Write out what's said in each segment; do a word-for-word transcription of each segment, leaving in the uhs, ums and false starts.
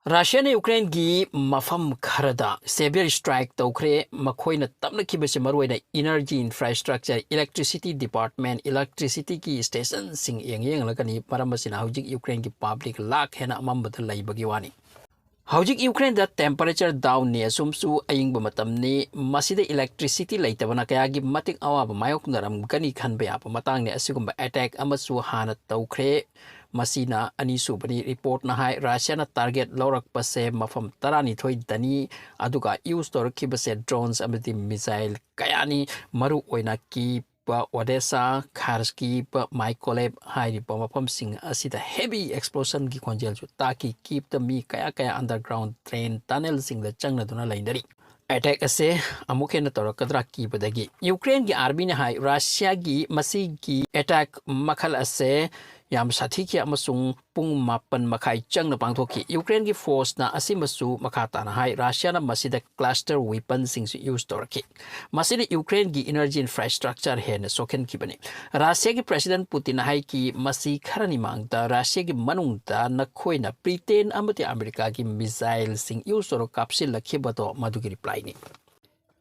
ꯔꯁꯤꯌꯥꯅ ꯌꯨꯀ꯭ꯔꯦꯟꯒꯤ ꯃꯐꯝ ꯈꯔꯗ severe strike ꯇꯧꯈ꯭ꯔꯦ꯫ ꯃꯈꯣꯏꯅ ꯇꯝꯂꯛꯈꯤꯕꯁꯤ ꯃꯔꯨꯑꯣꯏꯅ energy infrastructure, electricity department, electricityꯒꯤ stationꯁꯤꯡ ꯌꯦꯡ ꯌꯦꯡꯂꯒꯅꯤ꯫ ꯃꯔꯝ ꯑꯁꯤꯅ ꯍꯧꯖꯤꯛ ꯌꯨꯀ꯭ꯔꯦꯟꯒꯤ public ꯂꯥꯛ ꯍꯦꯟꯅ ꯑꯃꯝꯕꯗ ꯂꯩꯕꯒꯤ ꯋꯥꯅꯤ꯫ ꯍꯧꯖꯤꯛ ꯌꯨꯀ꯭ꯔꯦꯟꯗ temperature downꯅꯤ, ꯑꯁꯨꯝꯁꯨ ꯑꯏꯪꯕ ꯃꯇꯝꯅꯤ꯫ ꯃꯁꯤꯗ electricity ꯂꯩꯇꯕꯅ ꯀꯌꯥꯒꯤ ꯃꯇꯤꯛ ꯑꯋꯥꯕ ꯃꯥꯌꯣꯛꯅꯔꯝꯒꯅꯤ ꯈꯟꯕ ꯌꯥꯕ ꯃꯇꯥꯡꯅꯤ꯫ ꯑꯁꯤꯒꯨꯝꯕ attack ꯑꯃꯁꯨ ꯍꯥꯟꯅ ꯇꯧꯈ꯭ꯔꯦ꯫ ꯃꯁꯤꯅ ꯑꯅꯤꯁꯨꯕꯅꯤ꯫ Reportꯅ ꯍꯥꯏ, ꯔꯁꯤꯌꯥꯅ target ꯂꯧꯔꯛꯄꯁꯦ ꯃꯐꯝ ꯇꯔꯥꯅꯤꯊꯣꯏꯗꯅꯤ, ꯑꯗꯨꯒ use ꯇꯧꯔꯛꯈꯤꯕꯁꯦ drones ꯑꯃꯗꯤ missile ꯀꯌꯥꯅꯤ꯫ ꯃꯔꯨ ꯑꯣꯏꯅ Kyiv, Odessa, Kharkiv, Mykolaiv ꯍꯥꯏꯔꯤꯕ ꯃꯐꯝꯁꯤꯡ ꯑꯁꯤꯗ heavy explosionꯒꯤ ꯈꯣꯟꯖꯦꯜꯁꯨ ꯇꯥꯈꯤ꯫ Kyivꯇ ꯃꯤ ꯀꯌꯥ ꯀꯌꯥ underground train tunnelꯁꯤꯡꯗ ꯆꯪꯅꯗꯨꯅ ꯂꯩꯅꯔꯤ꯫ Attack ꯑꯁꯦ ꯑꯃꯨꯛ ꯍꯦꯟꯅ ꯇꯧꯔꯛꯀꯗ꯭ꯔꯥ ꯀꯤꯕꯗꯒꯤ ꯌꯨꯀ꯭ꯔꯦꯟꯒꯤ armyꯅ ꯍꯥꯏ, ꯔꯁꯤꯌꯥꯒꯤ ꯃꯁꯤꯒꯤ attack ꯃꯈꯜ ꯑꯁꯦ ꯌꯥꯝ ꯁꯥꯊꯤꯈꯤ ꯑꯃꯁꯨꯡ ꯄꯨꯡ ꯃꯥꯄꯟ ꯃꯈꯥꯏ ꯆꯪꯅ ꯄꯥꯡꯊꯣꯛꯈꯤ꯫ ꯌꯨꯀ꯭ꯔꯦꯟꯒꯤ forceꯅ ꯑꯁꯤꯃꯁꯨ ꯃꯈꯥ ꯇꯥꯅ ꯍꯥꯏ, ꯔꯁꯤꯌꯥꯅ ꯃꯁꯤꯗ cluster weaponꯁꯤꯡꯁꯨ use ꯇꯧꯔꯛꯈꯤ꯫ ꯃꯁꯤꯅ ꯌꯨꯀ꯭ꯔꯦꯟꯒꯤ energy infrastructure ꯍꯦꯟꯅ ꯁꯣꯛꯍꯟꯈꯤꯕꯅꯤ꯫ ꯔꯁꯤꯌꯥꯒꯤ President Putinꯅ ꯍꯥꯏꯈꯤ, ꯃꯁꯤ ꯈꯔꯅꯤ ꯃꯥꯡꯗ ꯔꯁꯤꯌꯥꯒꯤ ꯃꯅꯨꯡꯗ ꯅꯈꯣꯏꯅ Britain ꯑꯃꯗꯤ Americaꯒꯤ missileꯁꯤꯡ use ꯇꯧꯔꯒ ꯀꯥꯞꯁꯤꯜꯂꯛꯈꯤꯕꯗꯣ ꯃꯗꯨꯒꯤ replyꯅꯤ꯫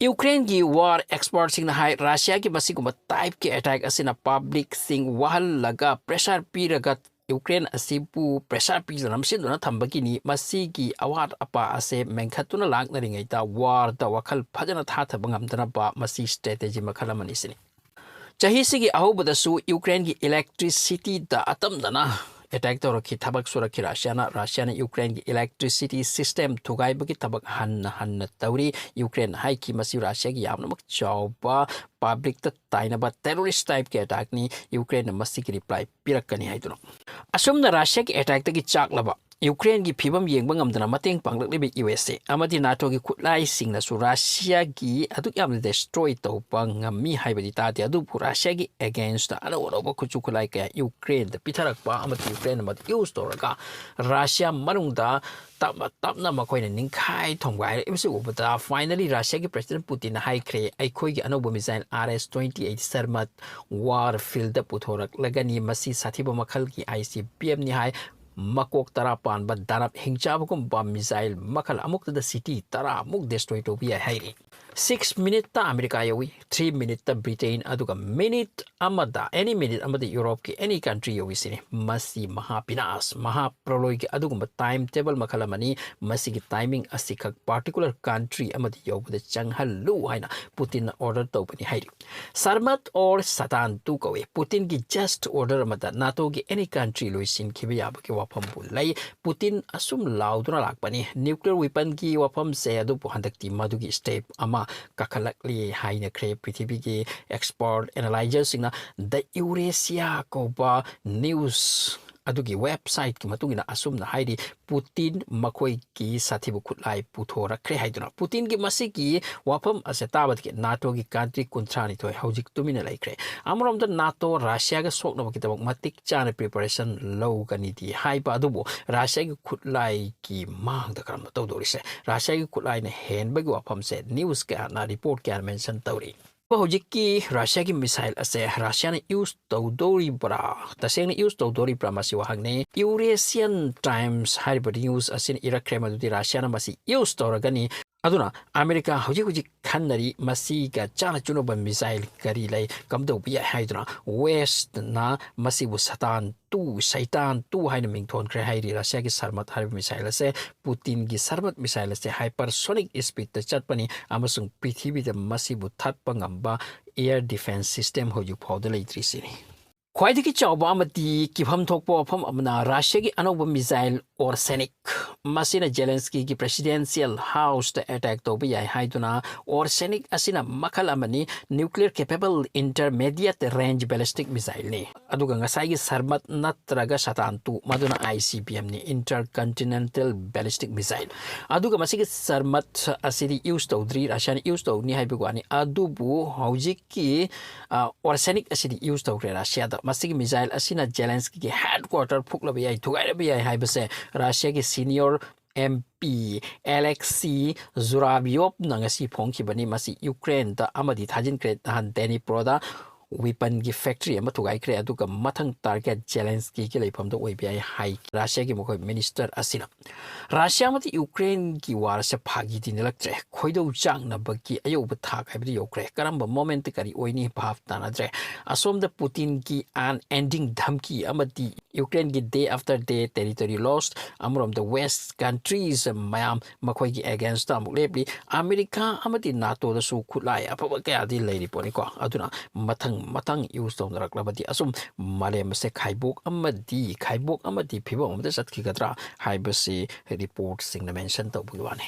ꯌꯨꯀ꯭ꯔꯦꯟꯒꯤ war expertꯁꯤꯡꯅ ꯍꯥꯏ, ꯔꯁꯤꯌꯥꯒꯤ ꯃꯁꯤꯒꯨꯝꯕ typeꯀꯤ attack ꯑꯁꯤꯅ publicꯁꯤꯡ ꯋꯥꯍꯜꯂꯒ pressure ꯄꯤꯔꯒ ꯌꯨꯀ꯭ꯔꯦꯟ ꯑꯁꯤꯕꯨ pressure ꯄꯤꯗꯨꯅ ꯅꯝꯁꯤꯟꯗꯨꯅ ꯊꯝꯕꯒꯤꯅꯤ꯫ ꯃꯁꯤꯒꯤ ꯑꯋꯥꯠ ꯑꯄꯥ ꯑꯁꯦ ꯃꯦꯟꯈꯠꯇꯨꯅ ꯂꯥꯛꯅꯔꯤꯉꯩꯗ warꯗ ꯋꯥꯈꯜ ꯐꯖꯅ ꯊꯥꯊꯕ ꯉꯝꯗꯅꯕ ꯃꯁꯤ strategy ꯃꯈꯜ ꯑꯃꯅꯤ ꯁꯤꯅꯤ꯫ ꯆꯍꯤꯁꯤꯒꯤ ꯑꯍꯧꯕꯗꯁꯨ ꯌꯨꯀ꯭ꯔꯦꯟꯒꯤ electricityꯗ ꯑꯇꯝꯗꯅ attack ꯇꯧꯔꯛꯈꯤ, ꯊꯕꯛ ꯁꯨꯔꯛꯈꯤ ꯔꯁꯤꯌꯥꯅ꯫ ꯔꯁꯤꯌꯥꯅ ꯌꯨꯀ꯭ꯔꯦꯟꯒꯤ electricity system ꯊꯨꯒꯥꯏꯕꯒꯤ ꯊꯕꯛ ꯍꯟꯅ ꯍꯟꯅ ꯇꯧꯔꯤ꯫ ꯌꯨꯀ꯭ꯔꯦꯟꯅ ꯍꯥꯏꯈꯤ, ꯃꯁꯤ ꯔꯁꯤꯌꯥꯒꯤ ꯌꯥꯝꯅꯃꯛ ꯆꯥꯎꯕ publicꯇ ꯇꯥꯏꯅꯕ terrorist typeꯀꯤ attackꯅꯤ꯫ ꯌꯨꯀ꯭ꯔꯦꯟꯅ ꯃꯁꯤꯒꯤ reply ꯄꯤꯔꯛꯀꯅꯤ ꯍꯥꯏꯗꯨꯅ꯫ ꯑꯁꯨꯝꯅ ꯔꯁꯤꯌꯥꯒꯤ attackꯇꯒꯤ ꯆꯥꯛꯂꯕ ꯌꯨꯀ꯭ꯔꯦꯟꯒꯤ ꯐꯤꯕꯝ ꯌꯦꯡꯕ ꯉꯝꯗꯅ ꯃꯇꯦꯡ ꯄꯥꯡꯂꯛꯂꯤꯕ USA ꯑꯃꯗꯤ NATOꯒꯤ ꯈꯨꯠꯂꯥꯏꯁꯤꯡꯅꯁꯨ ꯔꯁꯤꯌꯥꯒꯤ ꯑꯗꯨꯛ ꯌꯥꯝꯅ destroy ꯇꯧꯕ ꯉꯝꯃꯤ ꯍꯥꯏꯕꯗꯤ ꯇꯥꯗꯦ, ꯑꯗꯨꯕꯨ ꯔꯁꯤꯌꯥꯒꯤ againstꯇ ꯑꯅꯧ ꯑꯅꯧꯕ ꯈꯨꯠꯁꯨ ꯈꯨꯠꯂꯥꯏ ꯀꯌꯥ ꯌꯨꯀ꯭ꯔꯦꯟꯗ ꯄꯤꯊꯔꯛꯄ ꯑꯃꯗꯤ ꯌꯨꯀ꯭ꯔꯦꯟꯅ ꯃꯗꯨ use ꯇꯧꯔꯒ ꯔꯁꯤꯌꯥ ꯃꯅꯨꯡꯗ ꯇꯞꯅ ꯇꯞꯅ ꯃꯈꯣꯏꯅ ꯅꯤꯡꯈꯥꯏ ꯊꯣꯡꯒꯥꯏꯔꯛꯏꯕꯁꯤ ꯎꯕꯗ finally ꯔꯁꯤꯌꯥꯒꯤ President Putinꯅ ꯍꯥꯏꯈ꯭ꯔꯦ, ꯑꯩꯈꯣꯏꯒꯤ ꯑꯅꯧꯕ missile RS twenty eight Sarmat war fieldꯗ ꯄꯨꯊꯣꯔꯛꯂꯒꯅꯤ꯫ ꯃꯁꯤ ꯁꯥꯊꯤꯕ ꯃꯈꯜꯒꯤ ICBMꯅꯤ ꯍꯥꯏ꯫ ꯃꯀꯣꯛ ꯇꯔꯥ ꯄꯥꯟꯕ ꯗꯥꯅꯕ ꯍꯤꯡꯆꯥꯕꯒꯨꯝꯕ missile ꯃꯈꯜ ꯑꯃꯨꯛꯇꯗ city ꯇꯔꯥꯃꯨꯛ destroy ꯇꯧꯕ ꯌꯥꯏ ꯍꯥꯏꯔꯤ꯫ Six minuteꯇ ꯑꯃꯦꯔꯤꯀꯥ ꯌꯧꯏ, three minuteꯇ ꯕ꯭ꯔꯤꯇꯦꯟ, ꯑꯗꯨꯒ minute ꯑꯃꯗ, any minute ꯑꯃꯗ ꯌꯨꯔꯣꯞꯀꯤ any country ꯌꯧꯏ ꯁꯤꯅꯤ꯫ ꯃꯁꯤ ꯃꯍꯥ ꯕꯤꯅꯥꯁ, ꯃꯍꯥ ꯄ꯭ꯔꯂꯣꯏꯒꯤ ꯑꯗꯨꯒꯨꯝꯕ time table ꯃꯈꯜ ꯑꯃꯅꯤ꯫ ꯃꯁꯤꯒꯤ timing ꯑꯁꯤꯈꯛ particular country ꯑꯃꯗ ꯌꯧꯕꯗ ꯆꯪꯍꯜꯂꯨ ꯍꯥꯏꯅ ꯄꯨꯇꯤꯟꯅ order ꯇꯧꯕꯅꯤ ꯍꯥꯏꯔꯤ꯫ ꯁꯔꯃꯠ or ꯁꯇꯥꯟ ꯇꯨ ꯀꯧꯏ꯫ ꯄꯨꯇꯤꯟꯒꯤ just order ꯑꯃꯗ NATOꯒꯤ any country ꯂꯣꯏꯁꯤꯟꯈꯤꯕ ꯌꯥꯕꯒꯤ ꯋꯥꯐꯝꯕꯨ ꯂꯩ꯫ ꯄꯨꯇꯤꯟ ꯑꯁꯨꯝ ꯂꯥꯎꯗꯨꯅ ꯂꯥꯛꯄꯅꯤ꯫ Nuclear weaponꯒꯤ ꯋꯥꯐꯝꯁꯦ, ꯑꯗꯨꯕꯨ ꯍꯟꯗꯛꯇꯤ ꯃꯗꯨꯒꯤ step ꯑꯃ ꯀꯥꯈꯠꯂꯛꯂꯤ ꯍꯥꯏꯅꯈ꯭ꯔꯦ꯫ ꯄ꯭ꯔꯤꯊꯤꯕꯤꯒꯤ expert analyserꯁꯤꯡꯅ The Eurasia ꯀꯧꯕ news ꯑꯗꯨꯒꯤ websiteꯀꯤ ꯃꯇꯨꯡ ꯏꯟꯅ ꯑꯁꯨꯝꯅ ꯍꯥꯏꯔꯤ, ꯄꯨꯇꯤꯟ ꯃꯈꯣꯏꯒꯤ ꯁꯥꯊꯤꯕ ꯈꯨꯠꯂꯥꯏ ꯄꯨꯊꯣꯔꯛꯈ꯭ꯔꯦ ꯍꯥꯏꯗꯨꯅ꯫ ꯄꯨꯇꯤꯟꯒꯤ ꯃꯁꯤꯒꯤ ꯋꯥꯐꯝ ꯑꯁꯦ ꯇꯥꯕꯗꯒꯤ NATOꯒꯤ country ꯀꯨꯟꯊ꯭ꯔꯥ ꯅꯤꯊꯣꯏ ꯍꯧꯖꯤꯛ ꯇꯨꯃꯤꯟꯅ ꯂꯩꯈ꯭ꯔꯦ꯫ ꯑꯃꯔꯣꯝꯗ NATO ꯔꯁꯤꯌꯥꯒ ꯁꯣꯛꯅꯕꯒꯤꯗꯃꯛ ꯃꯇꯤꯛ ꯆꯥꯅ preparation ꯂꯧꯒꯅꯤꯗꯤ ꯍꯥꯏꯕ ꯑꯗꯨꯕꯨ ꯔꯁꯤꯌꯥꯒꯤ ꯈꯨꯠꯂꯥꯏꯒꯤ ꯃꯥꯡꯗ ꯀꯔꯝꯅ ꯇꯧꯗꯧꯔꯤꯁꯦ? ꯔꯁꯤꯌꯥꯒꯤ ꯈꯨꯠꯂꯥꯏꯅ ꯍꯦꯟꯕꯒꯤ ꯋꯥꯐꯝꯁꯦ news ꯀꯌꯥꯅ, report ꯀꯌꯥꯅ mention ꯇꯧꯔꯤ꯫ ꯍꯧꯖꯤꯛꯀꯤ ꯔꯁꯤꯌꯥꯒꯤ missile ꯑꯁꯦ ꯔꯁꯤꯌꯥꯅ use ꯇꯧꯗꯧꯔꯤꯕ꯭ꯔꯥ? ꯇꯁꯦꯡꯅ use ꯇꯧꯗꯧꯔꯤꯕ꯭ꯔꯥ? ꯃꯁꯤ ꯋꯥꯍꯪꯅꯤ꯫ Eurasian Times ꯍꯥꯏꯔꯤꯕ news ꯑꯁꯤꯅ ꯏꯔꯛꯈ꯭ꯔꯦ ꯃꯗꯨꯗꯤ ꯔꯁꯤꯌꯥꯅ ꯃꯁꯤ use ꯇꯧꯔꯒꯅꯤ꯫ ꯑꯗꯨꯅ ꯑꯃꯦꯔꯤꯀꯥ ꯍꯧꯖꯤꯛ ꯍꯧꯖꯤꯛ ꯈꯟꯅꯔꯤ, ꯃꯁꯤꯒ ꯆꯥꯅ ꯆꯨꯅꯕ missile ꯀꯔꯤ ꯂꯩ, ꯀꯝꯗꯧꯕ ꯌꯥꯏ ꯍꯥꯏꯗꯨꯅ꯫ Westꯅ ꯃꯁꯤꯕꯨ ꯁꯇꯥꯟ ꯇꯨ, ꯁꯩꯇꯥꯟ ꯇꯨ ꯍꯥꯏꯅ ꯃꯤꯡꯊꯣꯟꯈ꯭ꯔꯦ ꯍꯥꯏꯔꯤ꯫ ꯔꯁꯤꯌꯥꯒꯤ ꯁꯔꯃꯠ ꯍꯥꯏꯔꯤꯕ missile ꯑꯁꯦ, ꯄꯨꯇꯤꯟꯒꯤ ꯁꯔꯃꯠ missile ꯑꯁꯦ hypersonic speedꯇ ꯆꯠꯄꯅꯤ ꯑꯃꯁꯨꯡ ꯄ꯭ꯔꯤꯊꯤꯕꯤꯗ ꯃꯁꯤꯕꯨ ꯊꯠꯄ ꯉꯝꯕ air defence system ꯍꯧꯖꯤꯛ ꯐꯥꯎꯗ ꯂꯩꯇ꯭ꯔꯤꯁꯤꯅꯤ꯫ ꯈ꯭ꯋꯥꯏꯗꯒꯤ ꯆꯥꯎꯕ ꯑꯃꯗꯤ ꯀꯤꯐꯝ ꯊꯣꯛꯄ ꯋꯥꯐꯝ ꯑꯃꯅ ꯔꯁꯤꯌꯥꯒꯤ ꯑꯅꯧꯕ missile Orsenik꯫ ꯃꯁꯤꯅ ꯖꯦꯂꯦꯟꯁꯀꯤꯒꯤ presidential houseꯇ attack ꯇꯧꯕ ꯌꯥꯏ ꯍꯥꯏꯗꯨꯅ꯫ Orsenik ꯑꯁꯤꯅ ꯃꯈꯜ ꯑꯃꯅꯤ, nuclear capable intermediate range ballistic missileꯅꯤ꯫ ꯑꯗꯨꯒ ꯉꯁꯥꯏꯒꯤ ꯁꯔꯃꯠ ꯅꯠꯇ꯭ꯔꯒ ꯁꯇꯥꯟ ꯇꯨ, ꯃꯗꯨꯅ ICBMꯅꯤ, intercontinental ballistic missile꯫ ꯑꯗꯨꯒ ꯃꯁꯤꯒꯤ ꯁꯔꯃꯠ ꯑꯁꯤꯗꯤ use ꯇꯧꯗ꯭ꯔꯤ, ꯔꯁꯤꯌꯥꯅ use ꯇꯧꯅꯤ ꯍꯥꯏꯕꯒꯤ ꯋꯥꯅꯤ꯫ ꯑꯗꯨꯕꯨ ꯍꯧꯖꯤꯛꯀꯤ, ꯑ, Orsenik ꯑꯁꯤꯗꯤ use ꯇꯧꯈ꯭ꯔꯦ ꯔꯁꯤꯌꯥꯗ꯫ ꯃꯁꯤꯒꯤ missile ꯑꯁꯤꯅ ꯖꯦꯂꯦꯟꯁꯀꯤꯒꯤ headquarter ꯐꯨꯛꯂꯕ ꯌꯥꯏ, ꯊꯨꯒꯥꯏꯔꯕ ꯌꯥꯏ ꯍꯥꯏꯕꯁꯦ ꯔꯁꯤꯌꯥꯒꯤ senior MP Alexei Zhuravyovꯅ ꯉꯁꯤ ꯐꯣꯡꯈꯤꯕꯅꯤ꯫ ꯃꯁꯤ ꯌꯨꯀ꯭ꯔꯦꯟꯗ ꯑꯃꯗꯤ ꯊꯥꯖꯤꯟꯈ꯭ꯔꯦ ꯅꯍꯥꯟ Dniproꯗ꯫ weaponꯒꯤ factory ꯑꯃ ꯊꯨꯒꯥꯏꯈ꯭ꯔꯦ, ꯑꯗꯨꯒ ꯃꯊꯪ target Zelenskyꯒꯤ ꯂꯩꯐꯝꯗ ꯑꯣꯏꯕ ꯌꯥꯏ ꯍꯥꯏ ꯔꯁꯤꯌꯥꯒꯤ ꯃꯈꯣꯏ minister ꯑꯁꯤꯅ꯫ ꯔꯁꯤꯌꯥ ꯑꯃꯗꯤ ꯌꯨꯀ꯭ꯔꯦꯟꯒꯤ war ꯑꯁꯦ ꯐꯥꯒꯤꯗꯤ ꯅꯠꯂꯛꯇ꯭ꯔꯦ, ꯈꯣꯏꯗꯧ ꯆꯥꯛꯅꯕꯒꯤ ꯑꯌꯧꯕ ꯊꯥꯛ ꯍꯥꯏꯕꯗꯨ ꯌꯧꯈ꯭ꯔꯦ꯫ ꯀꯔꯝꯕ moment ꯀꯔꯤ ꯑꯣꯏꯅꯤ ꯚꯥꯞ ꯇꯥꯅꯗ꯭ꯔꯦ꯫ ꯑꯁꯣꯝꯗ ꯄꯨꯇꯤꯟꯒꯤ unending ꯙꯝꯀꯤ ꯑꯃꯗꯤ ꯌꯨꯀ꯭ꯔꯦꯟꯒꯤ day after day territory loss, ꯑꯃꯔꯣꯝꯗ West countries ꯃꯌꯥꯝ ꯃꯈꯣꯏꯒꯤ against ꯑꯃꯨꯛ ꯂꯦꯞꯂꯤ꯫ ꯑꯃꯦꯔꯤꯀꯥ ꯑꯃꯗꯤ NATOꯗꯁꯨ ꯈꯨꯠꯂꯥꯏ ꯑꯐꯕ ꯀꯌꯥꯗꯤ ꯂꯩꯔꯤ ꯄꯣꯠꯅꯤꯀꯣ꯫ ꯑꯗꯨꯅ ꯃꯊꯪ ꯃꯊꯪ use ꯇꯧꯅꯔꯛꯂꯕꯗꯤ ꯑꯁꯨꯝ ꯃꯥꯂꯦꯝ ꯑꯁꯦ ꯈꯥꯏꯕꯣꯛ ꯑꯃꯗꯤ ꯈꯥꯏꯕꯣꯛ ꯑꯃꯗꯤ ꯐꯤꯕꯝ ꯑꯃꯗ ꯆꯠꯈꯤꯒꯗ꯭ꯔꯥ ꯍꯥꯏꯕꯁꯤ reportꯁꯤꯡꯅ mention ꯇꯧꯕꯒꯤ ꯋꯥꯅꯤ꯫